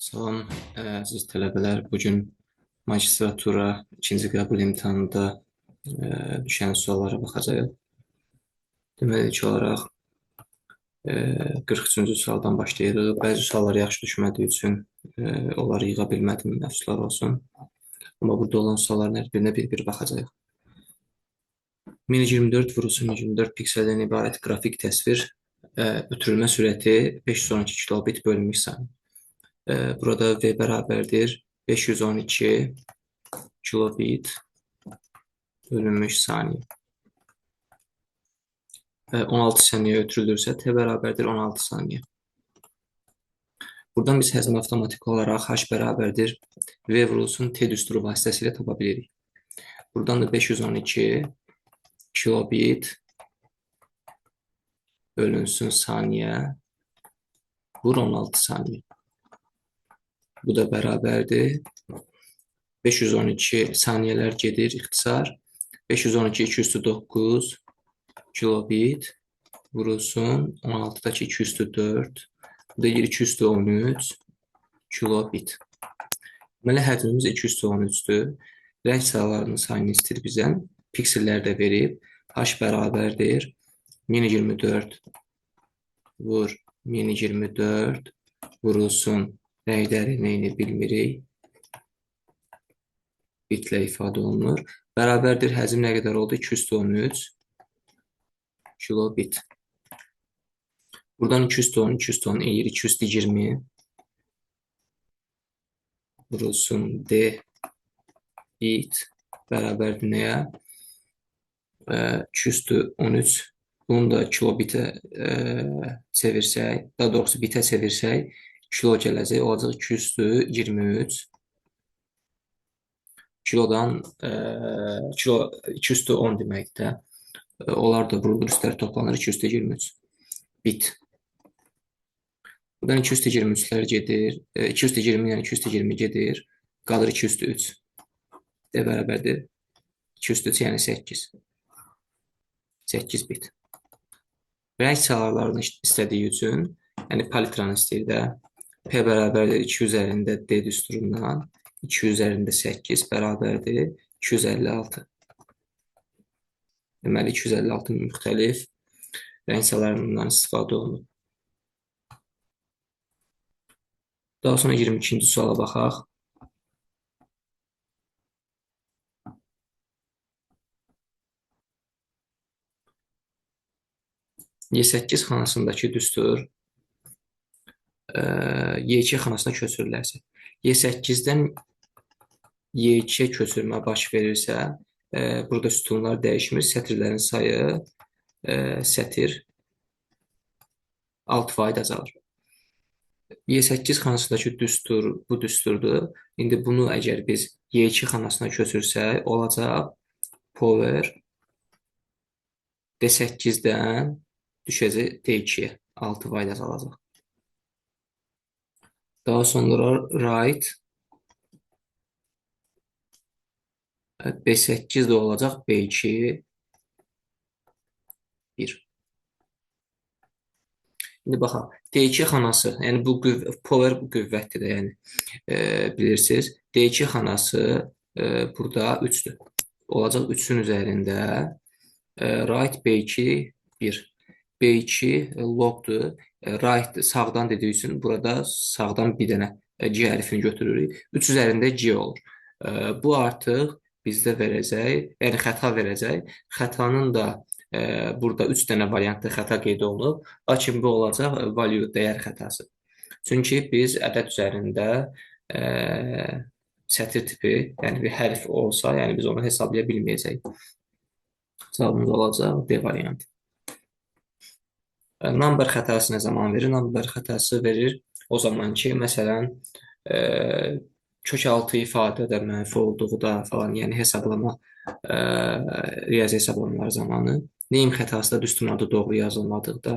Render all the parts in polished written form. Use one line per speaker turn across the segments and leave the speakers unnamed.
Salam, əziz tələbələr. Bu gün magistratura ikinci qəbul imtahanında düşən suallara baxacağıq. Deməli, ilk olaraq 43-cü sualdan başlayırıq. Bəzi suallar yaxşı düşmədiyi üçün onları yığa bilmədim, əfsuslar olsun. Amma burada olan sualların hər birinə bir-bir baxacağıq. 1024 vurulsun 1024 pikseldən ibarət qrafik təsvir ötürülmə sürəti 512 kilobit bölünmüş saniyə. Burada V bərabərdir 512 kilobit bölünmüş saniyə. 16 saniyə ötürülürsə, T bərabərdir 16 saniyə. Buradan biz həzmi avtomatik olaraq H bərabərdir V vurulsun T düsturu vasitəsilə tapa bilirik. Buradan da 512 kilobit bölünsün saniyə vur 16 saniyə. Bu da bərabərdir. 512 saniyələr gedir ixtisar. 512 2 üstü 9 kilobit vurulsun 16-dakı 2 üstü 4. Bu da 2 üstü 13 kilobit. Deməli, həcmimiz 2 üstü 13-dür. Rəng saylarının sayını istəyir bizdən. Piksellər də verib. H bərabərdir. 1024 vur 1024 vurulsun. Rəngləri neyini bilmirik. Bitlə ifadə olunur. Bərabərdir. Həzm nə qədər oldu? 2 üstü 13 kilobit. Buradan 2 üstü 10, 2 üstü 10 eğir 2 üstü 20 vurulsun D bit bərabərdir nəyə? 2 üstü 13. Bunu da kilobitə çevirsək, daha doğrusu bitə çevirsək, kilo gələcək. Olacaq 2 üstü 23. Kilodan kilo 2 üstü 10 deməkdir. Onlar da vurulur, üstləri toplanır 2 üstü 23 bit. Buradan 2 üstü 23-lər gedir. 2 üstü 20 yəni 2 üstü 20 gedir. Qalır 2 üstü 3. D bərabərdir. 2 üstü 3 yəni 8. 8 bit. Rəng çalarlarını istədiyi üçün, yəni palitranı istəyir də. P bərabərdir 2 üzərində D düsturundan 2 üzərində 8 bərabərdir 256. Deməli 256 müxtəlif rəng çalarından istifadə olunub. Daha sonra 22-ci suala baxaq. Y8 xanasındakı düstur Y2 xanasına köçürülərsə, Y8-dən Y2-yə köçürmə baş verirsə, burada sütunlar dəyişmir, sətirlərin sayı sətir 6 vahid azalır. Y8 xanasındakı düstur bu düsturdur. İndi bunu əgər biz Y2 xanasına köçürsək, olacaq power D8-dən düşəcək D2-yə, 6 vahid azalacaq. Daha sonra right B8 də olacaq B2 1. İndi baxaq. D2 xanası, yəni bu power qüvvətdir də, yəni bilirsiniz. D2 xanası burada 3-dür. Olacaq 3-ün üzərində right B2 1. B2 logdur. Right sağdan dediyi üçün burada sağdan bir dənə G hərfini götürürük. 3 üzərində G olur. Bu artıq bizdə verəcək, yəni xəta verəcək. Xətanın da burada 3 dənə variantda xəta qeyd olunub. Lakin bu olacaq value dəyər xətası. Çünki biz ədəd üzərində sətir tipi, yəni bir hərf olsa, yəni biz onu hesablaya bilməyəcəyik. Cavabımız olacaq D variantı. Number xətası nə zaman verir? Number xətası verir o zaman ki, məsələn, kök altı ifadədə mənfi olduqda falan, yəni hesablama, riyazi hesablamalar zamanı name xətası da düsturun adı doğru yazılmadıqda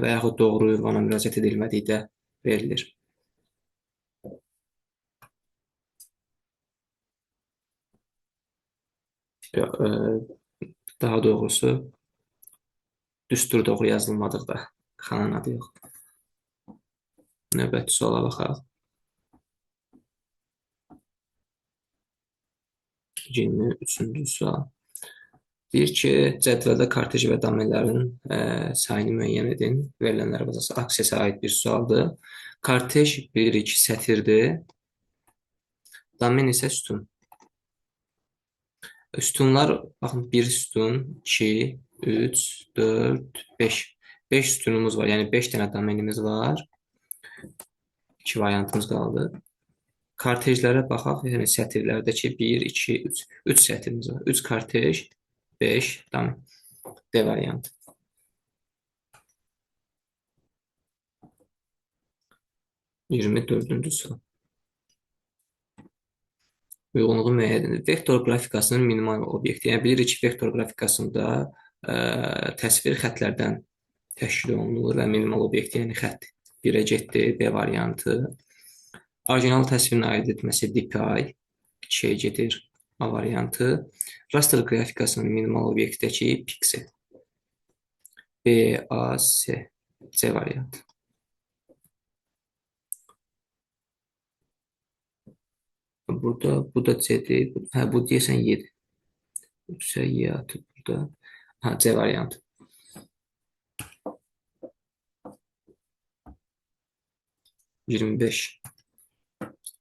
və yaxud doğru ünvana müraciət edilmədikdə verilir. Daha doğrusu düstur doğru yazılmadıqda xananın adı yox. Növbəti suala baxaq. 23-cü sual. Deyir ki, cədvəldə kartej və domenlərin sayını müəyyən edin. Verilənlər bazası Access-ə aid bir sualdır. Kartej bilirik ki, sətirdir. Domen isə sütun. Sütunlar, baxın, 1 sütun, 2, 3, 4, 5. 5 sütunumuz var, yəni 5 dənə domenimiz var. 2 variantımız qaldı. Kartejlərə baxaq, yəni sətirlərdəki 1, 2, 3. 3 sətirimiz var. 3 kartej, 5 domen. D variantı. 24-cü sual. Uyğunluğu müəyyən edin. Vektor qrafikasının minimal obyekti. Yəni bilirik ki, vektor qrafikasında təsvir xətlərdən təşkil olunur və minimal obyekti, yəni xətt 1-ə getdi, B variantı. Orijinal təsvirin aid etməsi DPI, 2-yə gedir, A variantı. Raster qrafikasının minimal obyektdəki piksel. B, A, S, C variantı. Burada, bu da C-dir. Hə, bu deyəsən Y-dir. 3-ə Y atıb burada. Ha, C variantı. 25.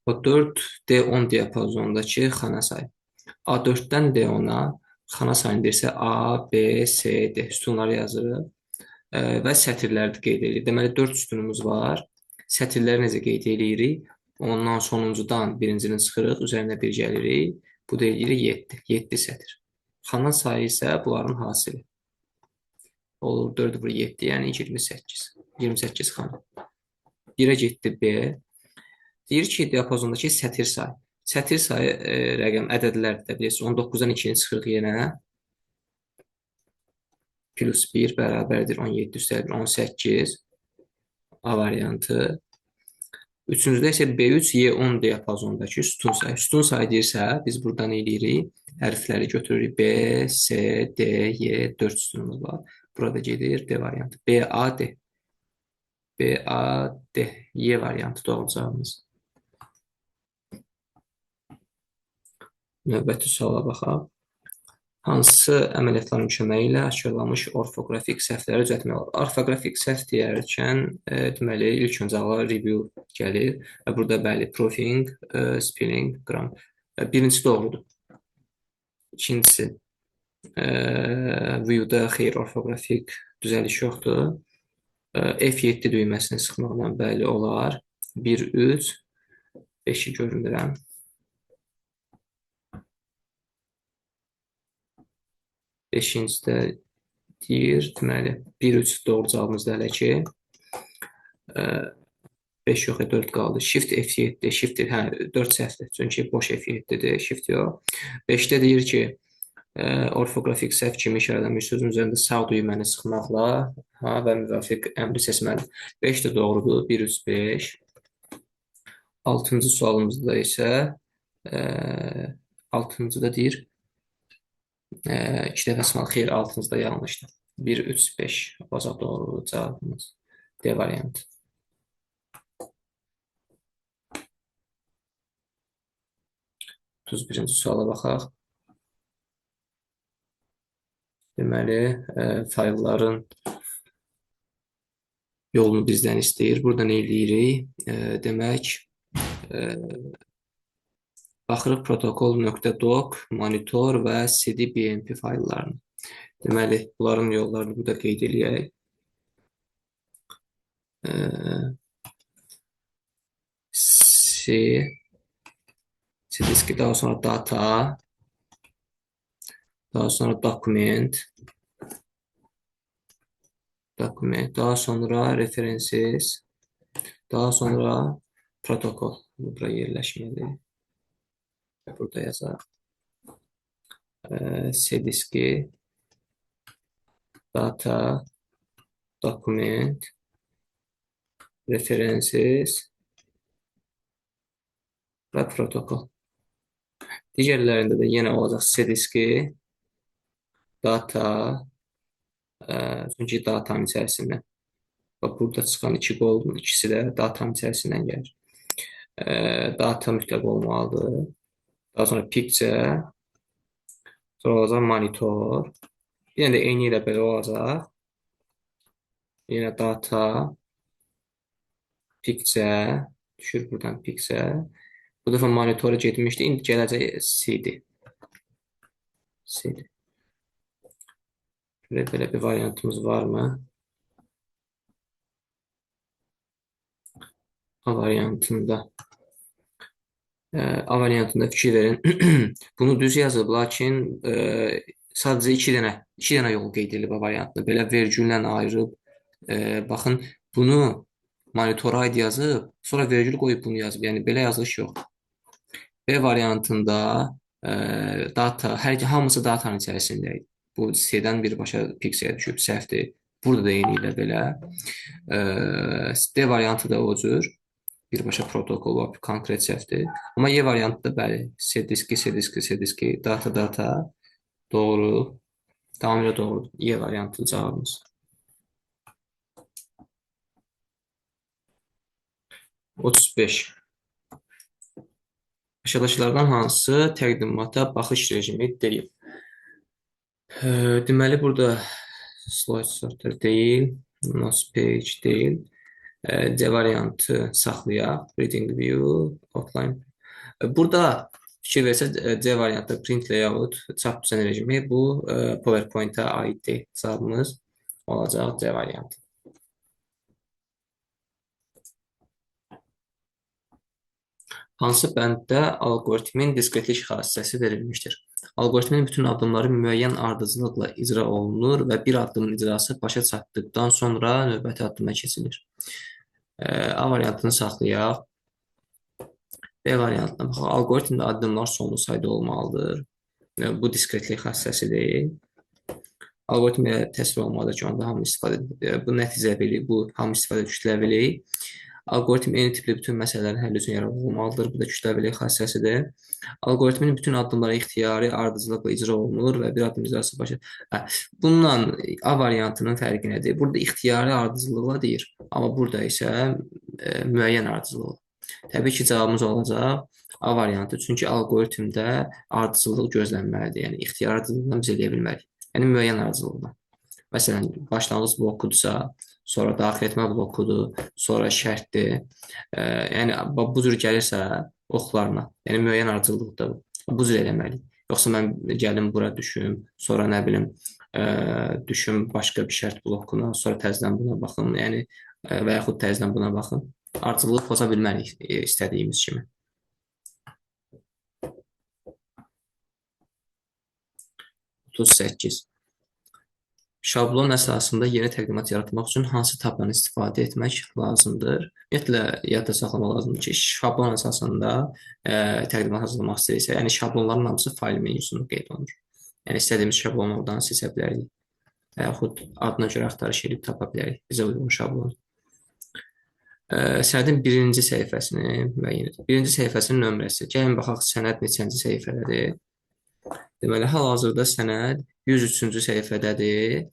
O4 D10 diapazonundakı xana sayı. A4-dən D10-a xana sayını deyirsə A, B, C, D sütunları yazırıq və sətirləri də qeyd edirik. Deməli, 4 sütunumuz var. Sətirləri necə qeyd edirik? Ondan sonuncudan birincini çıxırıq, üzərinə bir gəlirik. Bu da eləyir 7. 7 sətir. Xana sayı isə bunların hasili. Olur 4 vur 7, yəni 28. 28 xana. 1-ə getdi B. Deyir ki, diapazondakı sətir sayı. Sətir sayı rəqəm ədədlərdir də bilirsiniz. 19-dan 2-ni çıxırıq yenə. Plus 1 bərabərdir 17 üstəlik 18. A variantı. Üçüncüdə isə B3, Y10 diapazondakı sütun sayı. Sütun sayı deyirsə, biz buradan eləyirik. Hərfləri götürürük. B, S, D, Y, 4 sütunumuz var. Burada gedir D variantı. B, A, D. B, A, D. Y variantı doğru cavabımız. Növbəti suala baxaq. Hansı əməliyyatların köməyi ilə aşkarlanmış orfoqrafik səhvləri düzəltmək olar? Orfoqrafik səhv deyərkən, deməli, ilk öncə ağla review gəlir və burada bəli, proofing, spelling, grammar. Birincisi doğrudur. İkincisi, view-da xeyr, orfoqrafik düzəliş yoxdur. F7 düyməsini sıxmaqla bəli olar. 1, 3, 5-i görmürəm. Beşincidə deyir, deməli, 1, 3 doğru cavabımızdır hələ ki. 5 yox, 4 qaldı. Shift F7, Shift, hə, 4 səhvdir. Çünki boş F7-dir, Shift yox. 5-də deyir ki, orfoqrafik səhv kimi işarələnmiş sözün üzərində sağ düyməni sıxmaqla və müvafiq əmri seçməlidir. 5 də doğrudur, 1, 3, 5. 6-cı sualımızda isə, 6-cıda deyir, 2 dəfə sıxmaq, xeyr, 6-cıda yanlışdır. 1, 3, 5 olacaq doğru cavabımız. D variantı. 31-ci suala baxaq. Deməli, faylların yolunu bizdən istəyir. Burada nə eləyirik? Demək, baxırıq protokol.doc, monitor və cd-bmp fayllarını. Deməli, bunların yollarını burada qeyd eləyək. C, C diski, daha sonra data, daha sonra document, document, daha sonra references, daha sonra protokol. Bura yerləşməli. Burada yazaq. C diski, data, document, references və protokol. Digərlərində də yenə olacaq C diski, data, çünki datanın içərisində Bax, burada çıxan iki qolun ikisi də datanın içərisindən gəlir. Data mütləq olmalıdır. Daha sonra picture, sonra olacaq monitor. Yenə də eyni ilə belə olacaq. Yenə data, picture, düşür buradan picture. Bu dəfə monitora getmişdi. İndi gələcək CD. CD. Belə bir variantımız varmı? A variantında. A variantında fikir verin. Bunu düz yazıb, lakin sadəcə iki dənə yol qeyd edilib A variantında. Belə vergüllə ayırıb, baxın, bunu monitora aid yazıb, sonra vergül qoyub bunu yazıb. Yəni, belə yazılış yox. B variantında data, hamısı datanın içərisində idi. Bu C-dən birbaşa pixelə düşüb, səhvdir. Burada da eyni ilə belə. D variantı da o cür. Birbaşa protokol var, konkret səhvdir. Amma Y variantı da bəli, C diski, C diski, C diski, data, data. Doğru. Tamamilə doğrudur. Y variantı cavabımız. 35. Aşağıdakılardan hansı təqdimata baxış rejimi deyil? Deməli, burada slide sorter deyil, notes page deyil. C variantı saxlayaq. Reading view, outline. Burada fikir versəz, C variantı print layout, çap düzəni rejimi bu PowerPoint-a aid deyil. Cavabımız olacaq C variantı. Hansı bənddə alqoritmin diskretlik xassəsi verilmişdir? Alqoritmin bütün addımları müəyyən ardıcıllıqla icra olunur və bir addımın icrası başa çatdıqdan sonra növbəti addıma keçilir. A variantını saxlayaq. B variantına baxaq. Alqoritmdə addımlar sonlu sayda olmalıdır. Bu diskretlik xassəsi deyil. Alqoritm elə təsvir olmalıdır ki, onda hamı istifadə bu nəticəvilik, bu hamı istifadə kütləvilik. Alqoritm eyni tipli bütün məsələlərin həlli üçün yaradılmalıdır. Bu da kütləvilik xassəsidir. Alqoritmin bütün addımları ixtiyari ardıcıllıqla icra olunur və bir addım icrası başa... Bununla A variantının fərqi nədir? Burada ixtiyari ardıcıllıqla deyir. Amma burada isə müəyyən ardıcıllıqla. Təbii ki, cavabımız olacaq A variantı. Çünki alqoritmdə ardıcıllıq gözlənməlidir. Yəni, ixtiyari ardıcıllıqla biz eləyə bilmərik. Yəni, müəyyən ardıcıllıqla. Məsələn, başlanğıc blokudursa, sonra daxil etmə blokudur, sonra şərtdir. Yəni, bu cür gəlirsə oxlarla, yəni müəyyən ardıcıllıqda bu cür eləməliyik. Yoxsa mən gəlim bura düşüm, sonra nə bilim, düşüm başqa bir şərt blokuna, sonra təzədən buna baxım, yəni və yaxud təzədən buna baxım. Ardıcıllığı poza bilmərik istədiyimiz kimi. 38. Şablon əsasında yeni təqdimat yaratmaq üçün hansı tabdan istifadə etmək lazımdır? Ümumiyyətlə, yadda saxlamaq lazımdır ki, şablon əsasında təqdimat hazırlamaq istəyirsə, yəni şablonların hamısı fayl menyusunda qeyd olunur. Yəni, istədiyimiz şablonu oradan seçə bilərik və yaxud adına görə axtarış edib tapa bilərik bizə uyğun şablonu. Sənədin birinci səhifəsini müəyyən edir. Birinci səhifəsinin nömrəsi. Gəlin baxaq sənəd neçənci səhifədədir. Deməli, hal-hazırda sənəd 103-cü səhifədədir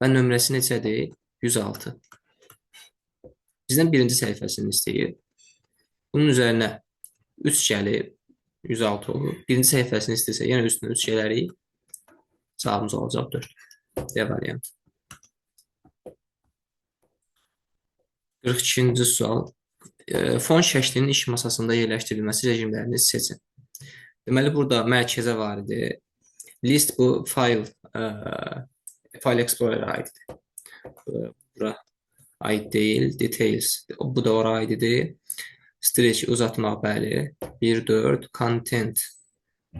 və nömrəsi neçədir? 106. Bizdən birinci səhifəsini istəyir. Bunun üzərinə 3 gəlib, 106 olur. Birinci səhifəsini istəyirsə, yenə üstünə 3 gələrik. Cavabımız olacaq 4. D variantı. 42-ci sual. Fon şəklinin iş masasında yerləşdirilməsi rejimlərini seçin. Deməli, burada mərkəzə var idi. List bu fayl Explorer-a aiddir. Bura aid deyil. Details, bu da ora aiddir. Stretch uzatmaq, bəli. 1, 4. Content.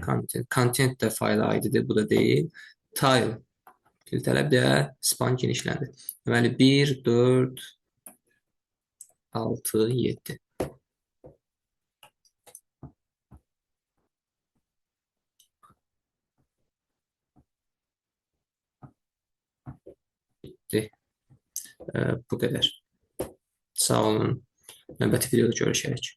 Content. Content də fayla aiddir. Bu da deyil. Tile. Filtrə bir də span genişləndi. Deməli, 1, 4, 6, 7. Bitti. Bu qədər. Sağ olun. Növbəti videoda görüşərik.